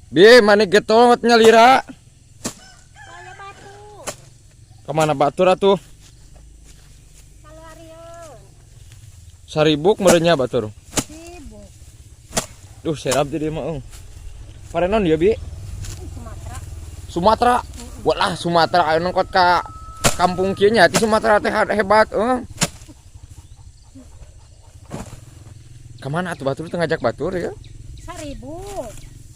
Bi, mana getot nyalira? Kaya batu. Kemana batur atuh? Kaluarieun. Saribuk merenya batur. Sibuk. Duh, serap jadi mah. Eung. Parenon ya, Bi? Ih, Sumatera. Sumatera. Walah, Sumatera aya nongkot ka kampung kieu nya ti Sumatera teh hebat euy. Kemana atuh batur teh ngajak batur ya? Saribuk.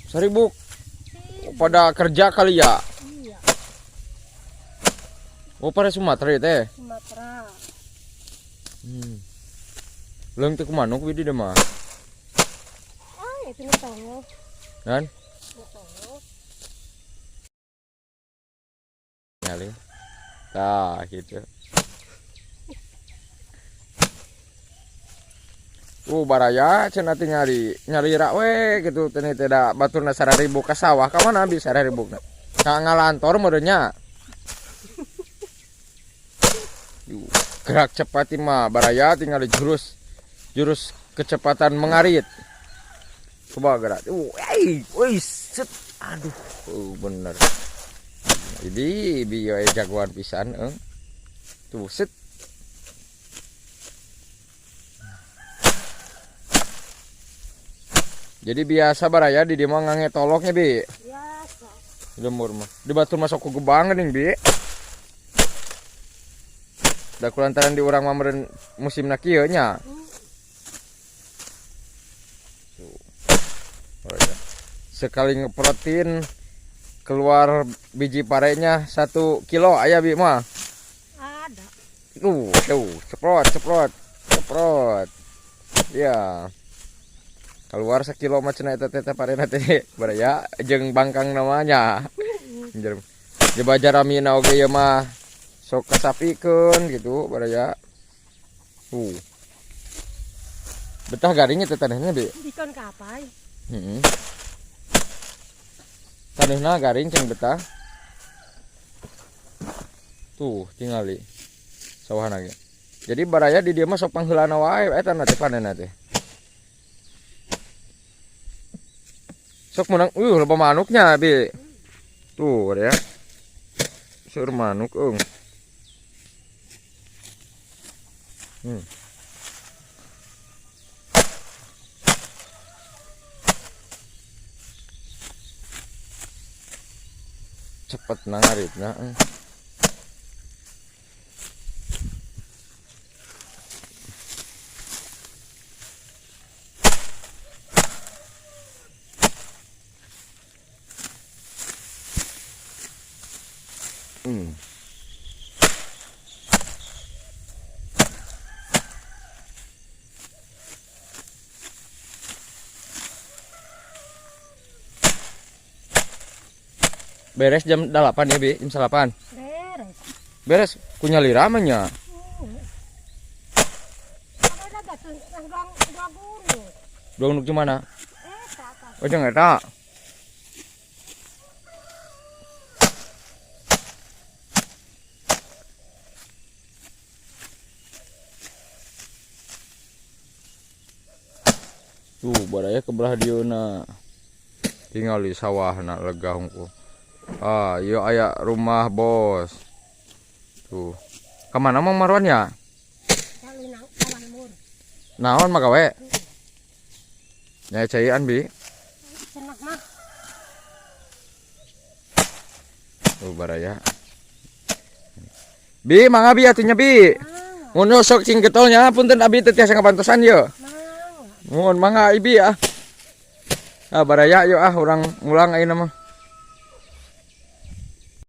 Saribuk. Sibuk. Pada kerja kali ya? Iya, Oh, pada Sumatera ya teh. Sumatera. Leung teh kumanuk bi di mah. Ah, itu nu tongo. Kan? Nu tongo. Nyali. Tah gitu. Baraya cenah teh nyari nyalira we gitu teh teh da baturna sararibu ka sawah ka mana bisa sararibukna. Ka ngalantor meureun. Gerak cepat mah baraya tinggal jurus jurus kecepatan mengarit. Coba gerak. Wih, set. Aduh, bener. Ini bi jagoan pisan, eh. Tuh, set. Jadi biasa baraya di mah ngange toloknya bi. Biasa. Lembur mah. Di batur masuk ke gebang geuning bi. Da kulantaran di urang mah meureun musimna kieu nya. Tuh. Baraya. Sekali ngeprotin keluar biji parenya 1 kilo aya bi mah. Ada. Tuh, tuh, ceprot, ceprot, ceprot. Ya. Keluar sekilo mah cenah eta teh parena teh baraya jeung bangkang namanya. Jeba jaramina oge ieu mah sok kasapikeun gitu baraya. Tuh. Betah garingnya teh taneuhna bi. Dikon ka apa? Heeh. Taneuhna garing cing betah. Tuh tingali sawahna ge. Jadi baraya di dieu mah sok pangheulana wae eta na teh panenna teh. Sok menang, loba manuknya bi. Tuh ya. Seur manuk eung. Cepet nangaritna. Beres jam 8 ya, Bi? Jam 8. Beres. Beres kunyalira mah nya. Dua gunung gimana? Oh, jangan eta. Tuh, baraya ke belah dieuna. Tinggal di sawah nak lega hungkul. Ah, iya aya rumah bos. Tuh. Kemana Mang Marwan ya? Naon mah gawe? Nya caian bi. Cenak mah. Tuh baraya. Bi, mangga bi atuh nya bi. Mun sok cing getolnya punten abi teh tiasa ngabantosan ye. Mun mangga ibi ah. Ah baraya yuk ah urang mulang ayeuna mah.